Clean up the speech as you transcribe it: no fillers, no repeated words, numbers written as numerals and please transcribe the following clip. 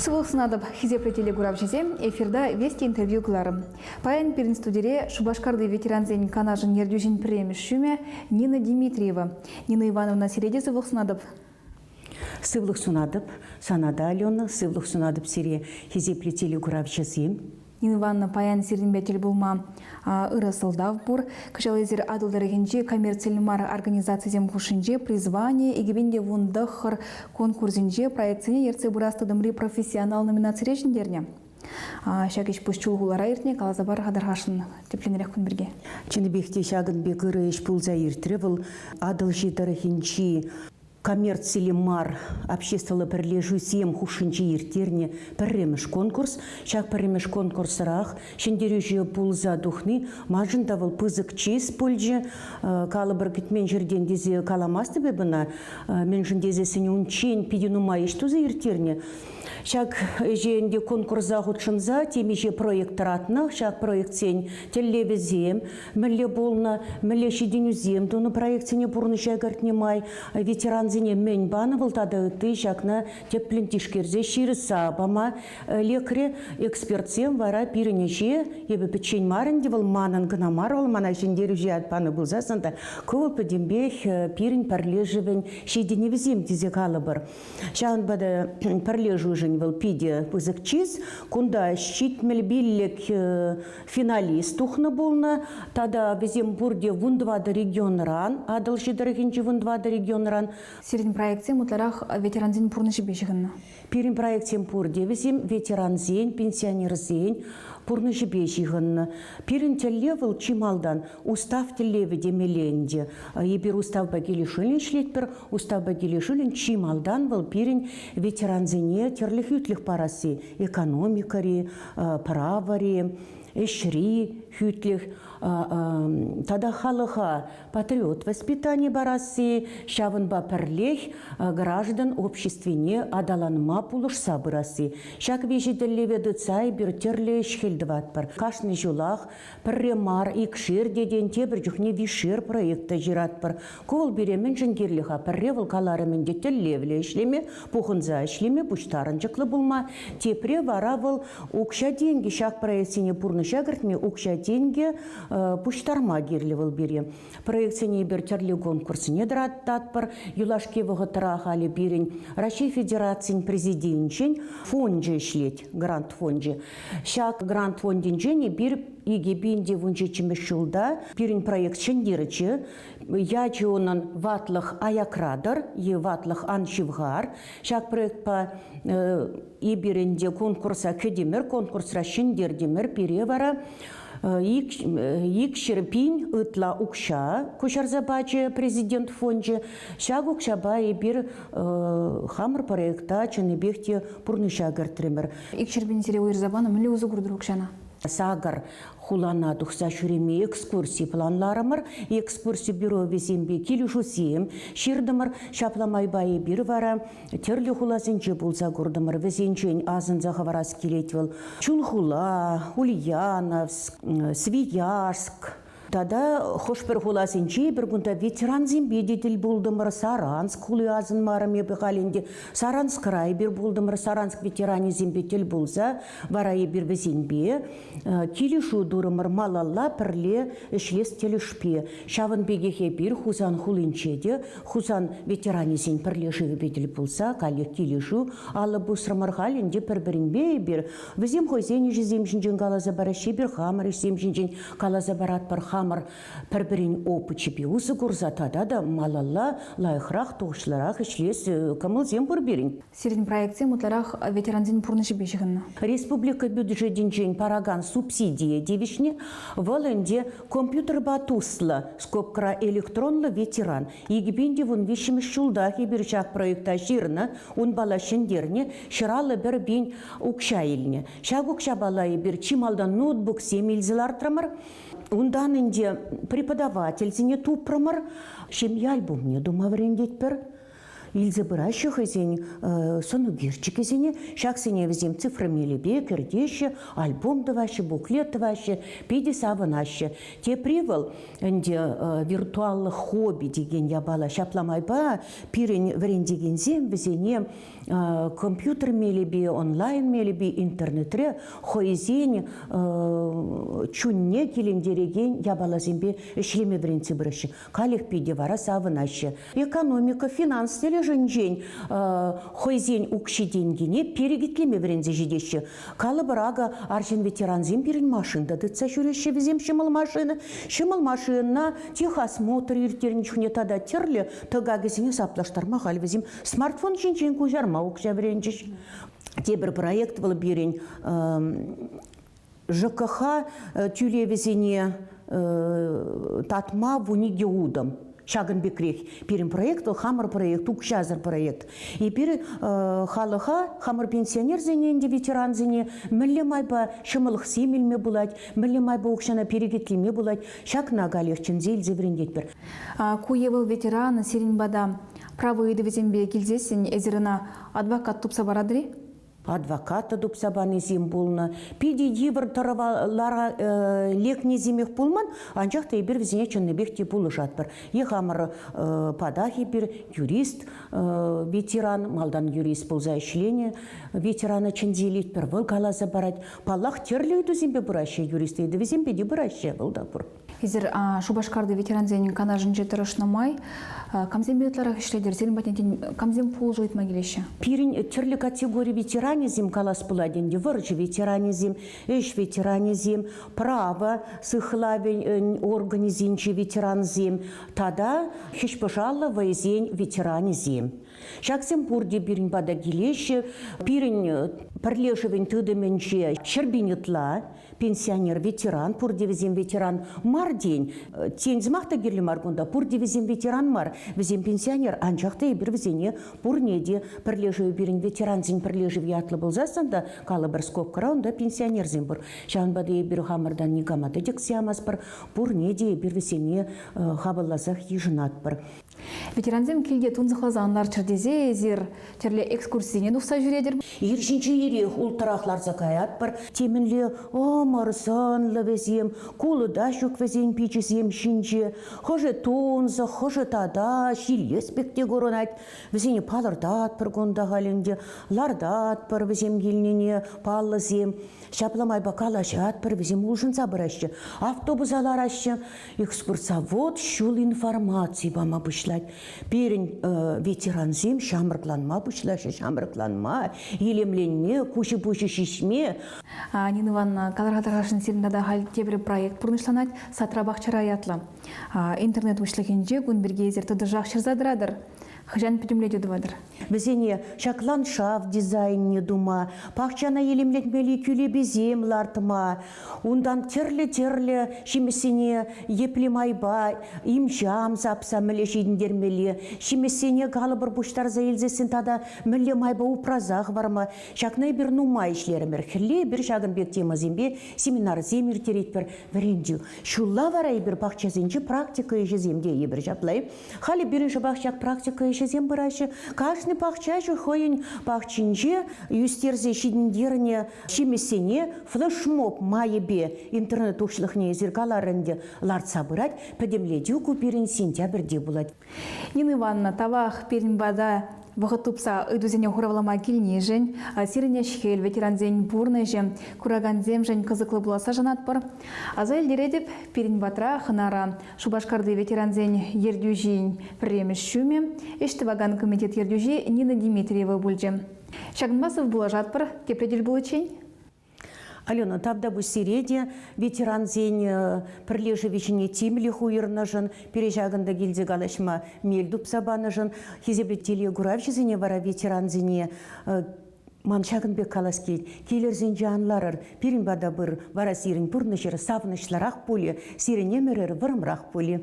Сывлӑх сунатӑп, хисеплӗ телекуравҫӑсем, эфирта «Вести» интервью кӑларӑм. Паян пирӗн студире Шупашкарти ветерансен канашӗн ертӳҫин пӗрремӗш ҫумӗ Нина Дмитриева. Нина Ивановна, сире те сывлӑх сунатӑп. Сывлӑх сунатӑп сана та, Алена, сывлӑх сунатӑп сире, хисеплӗ телекуравҫӑсем. Нина Ивановна, паян сирӗнпе тӗл пулма ырӑ сӑлтав пур. Кӑҫал эсир Атӑл тӑрӑхӗнчи коммерциллӗ мар организацисем хушшинче «Призвание 2019» конкурсӗнче проектсене ертсе пырас тытӑмри профессионал номинацире ҫӗнтернӗ. Ҫак ӗҫ-пуҫ Чулхулара иртнӗ, каласа пар-ха тархасшӑн тӗплӗнрех кун пирки. Чӑннипех те ҫакӑн пек ырӑ ӗҫ пулса иртрӗ. Вӑл Атӑлҫи тӑрӑхӗнчи коммерциллӗ мар обществӑллӑ пӗрлешӳсем хушшинче ирттернӗ пӗрремӗш конкурс. Ҫак пӗрремӗш конкурсрах ҫӗнтерӳҫӗ пулса тухни маншӑн та вӑл пысӑк чыс пулчӗ. Калӑпӑр кӗтмен ҫӗртен тесе каламастӑп эп ӑна, мӗншӗн тесессӗн унччен питӗ нумай ӗҫ туса ирттернӗ. Ҫак ӗҫе ӗнтӗ конкурса хутшӑнса темиҫе проект тӑратнӑ. Ҫак проектсен тӗллевӗсем мӗнле пулнӑ, мӗнле ҫитӗнӳсем тунӑ проектсене пурнӑҫа кӗртнӗ май ветерансене мӗн панӑ вӑл тата ытти ҫакна тӗплӗн тишкерсе ҫырса пама лекрӗ. Экспертсем вара пирӗн ӗҫе, эпӗ пӗччен мар ӗнтӗ вӑл манӑн кӑна мар, вӑл мана ҫӗнтерӳҫӗ ят панӑ пулсассӑн та ку вӑл пӗтӗмпех пирӗн пӗрлешӗвӗн ҫитӗнӗвӗсем тесе калӑпӑр. Ҫавӑнпа та пӗрлешӳшӗн вӑл питӗ пысӑк чыс. Кунта 75 финалист тухнӑ пулнӑ. Тата вӗсем пурте 14 регионран, Атӑлҫи тӑрӑхӗнчи 14 регионран. Сирӗн проектсем ытларах ветерансен пурнӑҫӗпе ҫыхӑннӑ. Пирӗн проектсем пурте вӗсем ветерансен, пенсионерсен пурнӑҫӗпе ҫыхӑннӑ. Пирӗн тӗллев вӑл чи малтан устав тӗллевӗ темелле ӗнтӗ. Эпир уставпа килӗшӳллӗн ӗҫлетпӗр. Уставпа килӗшӳллӗн чи малтан вӑл пирӗн ветерансене тӗрлӗ хӳтлӗх парасси, экономикӑри, правӑри, ӗҫри хӳтлӗх тата халӑха патриот воспитани парасси, ҫавӑнпа пӗрлех граждан обществине аталанма пулӑшса пырасси. Ҫак виҫӗ тӗллеве тытса эпир тӗрлӗ ӗҫ-хӗл тӑватпӑр. Кашни ҫулах пӗрре мар, икшер тетен, тепӗр чухне виҫшер проект та ҫыратпӑр. Ку вӑл пире мӗншӗн кирлӗ-ха? Пӗрре вӑл каларӑм ӗнтӗ тӗллевлӗ ӗҫлеме, пухӑнса ӗҫлеме, пуҫтарӑнчӑклӑ пулма. Тепре вара вӑл укҫа-тенкӗ ҫак проектсене пурнӑҫа кӗртме укҫа-тенкӗ пуҫтарма кирлӗ вӑл пире. Проектсене эпир тӗрлӗ конкурссене тӑрататпӑр. Юлашки вӑхӑтра халӗ пирӗн Раҫҫей Федерацийӗн Президенчӗн фончӗ ӗҫлет, грант фончӗ. Ҫак грант фондӗнчен эпир 2017 ҫулта пирӗн проект ҫӗнтерчӗ. Ячӗ унӑн «Ватлӑх аякра-тӑр» е «Ватлӑх ан ҫывхар». Ҫак проектпа эпир ӗнтӗ конкурса кӗтӗмӗр, конкурсра ҫӗнтертӗмӗр. Пире вара икҫӗр пин ытла укҫа куҫарса пачӗ президент фончӗ. Ҫак укҫапа эпир хамӑр проекта чӑннипех те пурнӑҫа кӗртрӗмӗр. Икҫӗр пин сире уйӑрса панӑ, мӗнле усӑ куртӑр укҫана? Сакӑр хулана тухса ҫӳреме экскурси планларӑмӑр. Экскурси бюровӗсемпе килӗшӳсем ҫыртӑмӑр. Ҫапла майпа эпир вара тӗрлӗ хуласенче пулса куртӑмӑр. Вӗсенчен асӑнса хӑварас килет вӑл. Чулхула, Ульяновск, Свияжск, Тата хӑш-пӗр хуласенче эпир кунта ветерансемпе те тӗл пултӑмӑр. Саранск хули асӑнмарӑм эпӗ халь ӗнтӗ. Саранскра эпир пултӑмӑр. Саранск ветеранӗсемпе тӗл пулса вара эпир вӗсемпе килӗшӳ турӑмӑр малалла пӗрле ӗҫлес тӗлӗшпе. Ҫавӑн пекех эпир Хусан хулинче те Хусан ветеранӗсен пӗрлешӗвӗпе тӗл пулса каллех килӗшӳ алӑ пусрӑмӑр. Халь ӗнтӗ пӗр-пӗринпе эпир вӗсем хӑйсен ӗҫӗсем ҫинчен каласа параҫҫӗ, эпир хамӑр ӗҫсем ҫинчен каласа паратпӑр, хамӑр пӗр-пӗрин опычӗпе усӑ курса тата та малалла лайӑхрах, тухӑҫлӑрах ӗҫлес кӑмӑлсем пур пирӗн. Сирӗн проектсем ытларах ветерансен пурнӑҫӗпе ҫыхӑннӑ. Республика бюджетӗнчен паракан субсидие тивӗҫнӗ. Вӑл ӗнтӗ компьютерпа туслӑ, скобкӑра электронлӑ ветеран. 2013 ҫултах эпир ҫак проекта ҫырнӑ, унпала ҫӗнтернӗ, 151 пин укҫа илнӗ. Ҫак укҫапала эпир чи малтан ноутбуксем илсе лартрӑмӑр. Унтан ӗнтӗ преподавательсене тупрӑмӑр, ҫемье альбомне тума вӗрентетпӗр. Илсе пыраҫҫӗ хӑйсен сӑнӳкерчӗкӗсене. Ҫаксене вӗсем цифра мелӗпе кӗртеҫҫӗ, альбом тӑваҫҫӗ, буклет тӑваҫҫӗ, питӗ савӑнаҫҫӗ. Тепри вӑл ӗнтӗ виртуаллӑ хобби текен япала. Ҫапла майпа пирӗн вӗрентекенсем вӗсене компьютер мелӗпе, онлайн мелӗпе интернетре хӑйсен чунне килентерекен япаласемпе ӗҫлеме вӗрентсе пыраҫҫӗ. Каллех питӗ вара савӑнаҫҫӗ. Экономика, финанс тӗлӗшӗнчен хӑйсен укҫи-тенкине перекетлеме вӗренсе ҫитеҫҫӗ. Калӑпӑр, акӑ, арҫын-ветерансем пирӗн машина та тытса ҫӳреҫҫӗ вӗсем ҫӑмӑл машина. Ҫӑмӑл машина техосмотр ирттернӗ чухне тата тӗрлӗ тӑкакӗсене саплаштарма халь вӗсем смартфон ҫинчен куҫарма укҫа вӗренчӗҫ. Тепӗр проект вӑл пирӗн ЖКХ тӳлевӗсене татма вуникӗ утӑм. Ҫакӑн пекрех пирӗн проект вӑл хамӑр проект, укҫасӑр проект. Эпир халӑха, хамӑр пенсионерсене ӗнтӗ ветерансене мӗнле майпа ҫӑмӑллӑхсем илме пулать, мӗнле майпа укҫана перекетлеме пулать, ҫакна каллех чӗнсе илсе вӗрентетпӗр. Ку е вӑл ветеран сирӗн пата право ыйтӑвӗсемпе килсессӗн эсир ӑна адвокат тупса паратӑр-и? Адвокат та тупса панисем пулнӑ. Питӗ йывӑр тӑрӑва лара лекнисемех пулман, анчах та эпир вӗсене чӑннипех те пулӑшатпӑр. Е хамӑр патах эпир юрист, ветеран, малтан юрист пулса ӗҫленӗ ветерана чӗнсе илетпӗр, вӑл каласа парать. Паллах, тӗрлӗ ыйтусемпе пыраҫҫӗ юрист ыйтӑвӗсемпе те пыраҫҫӗ, вӑл та пур. Эсир Шупашкарти ветерансен канашӗнче тӑрӑшнӑ май камсемпе ытларах ӗҫлетӗр? Сирӗн патне тен камсем пулӑшу ыйтма килеҫҫӗ? Пирӗн тӗрлӗ категори ветеранӗсем калас пулать ӗнтӗ. Вӑрҫӑ ветеранӗсем, ӗҫ ветеранӗсем, право сыхлавӗн органӗсенчи ветерансем тата хӗҫ-пӑшаллӑ вӑйсен ветеранӗсем. Ҫаксем пурте пирӗн пата килеҫҫӗ. Пирӗн пӗрлешӗвӗн тытӑмӗнче 100 000 ытла пенсионер, ветеран, пурте вӗсем ветеран мар тен. Тен сӑмах та кирлӗ мар кунта, пурте вӗсем ветеран мар, вӗсем пенсионер, анчах та эпир вӗсене пурне те пӗрлешӗвӗ пирӗн ветерансен пӗрлешӗвӗ ятлӑ пулсассӑн та, калӑпӑр, скобкӑра унта пенсионерсем пур. Ҫавӑнпа та эпир хамӑртан никама та тӗксе ямастпӑр, пурне те эпир вӗсене хапӑлласах йышӑнатпӑр. Ветерансем килте тунсӑхласа ан ларччӑр тесе эсир тӗрлӗ экскурсисене тухса ҫӳретӗр. Ир ҫинче ирех улттӑрах ларса каятпӑр. Темӗнле ӑмӑр сӑнлӑ вӗсем, кулӑ та ҫук вӗсен пичӗсем ҫинче. Хӑшӗ тунсӑх, хӑшӗ тата ҫиллес пек те курӑнать. Вӗсене палӑртатпӑр кунта халь ӗнтӗ, лартатпӑр вӗсем килнине, паллӑсем. Ҫапла майпа калаҫатпӑр, вӗсем улшӑнса пыраҫҫӗ. Автобуса лараҫҫӗ. Экскурсовод ҫул информаци пама пуҫлать. Пирӗн ветерансем ҫамрӑкланма пуҫлаҫҫӗ, ҫамрӑкланма, илемленме, куҫӗ-пуҫӗ ҫиҫме. Нина Ивановна, калар-ха тархасшӑн сирӗн тата халь тепӗр проект пурнӑҫланать, Садра пахчара ятлӑ. Интернет уҫлӑхӗнче кун пирки эсир тӑтӑшах ҫырса тӑратӑр. Хӑҫан пӗтӗмлетӳ тӑватӑр? Вӗсене ҫак ландшафт дизайнне тума, пахчана илемлетмелли кӳлепесем лартма, унтан тӗрлӗ-тӗрлӗ ҫимӗҫсене епле майпа им-ҫам сапса мӗнле ҫитӗнтермелле, ҫимӗҫсене калӑпӑр пуҫтарса илсессӗн тата мӗнле майпа упраса хӑварма. Ҫакна эпир нумай ӗҫлерӗмӗр. Хӗлле эпир ҫакӑн пек темӑсемпе семинарсем ирттеретпӗр, вӗрентӳ. Ҫулла вара эпир пахчасенче практика ӗҫӗсем те эпир ҫапла. Халӗ пирӗн шӑпах ҫак практика ӗҫӗсем пыраҫҫӗ. Кашни пахчаҫӑ хӑйӗн пахчинче ӳстерсе ҫитӗнтернӗ ҫимӗҫсене флешмоб майӗпе интернет уҫлӑхне эсир каларӑр ӗнтӗ, лартса пырать. Пӗтӗмлетӳ ку пирӗн сентябрьте пулать. Нина Ивановна, тавах пирӗн пата вӑхӑт тупса ыйтусене хуравлама килнишӗн, сирӗн ӗҫ-хӗл, ветерансен пурнӑҫӗ куракансемшӗн кӑсӑклӑ пуласса шанатпӑр. Аса илтеретӗп, пирӗн патра хӑнара Шупашкарти ветерансен ертӳҫин пӗрремӗш ҫумӗ, ӗҫ тӑвакан комитет ертӳҫи Нина Дмитриева пулчӗ. Ҫакӑнпа сывпуллашатпӑр. Тепре тӗл пуличчен. Алена, тавтапуҫ сире те ветерансен пӗрлешӗвӗ ҫине тимлӗх уйӑрнӑшӑн, пире ҫакӑнта килсе калаҫма мел тупса панӑшӑн. Хисеплӗ телекуравҫӑсене вара ветерансене ман ҫакӑн пек калас килет. Килӗрсенче ан ларӑр, пирӗн пата пыр, вара сирӗн пурнӑҫӑр савӑнӑҫлӑрах пулӗ, сирӗн ӗмӗрӗр вӑрӑмрах пулӗ.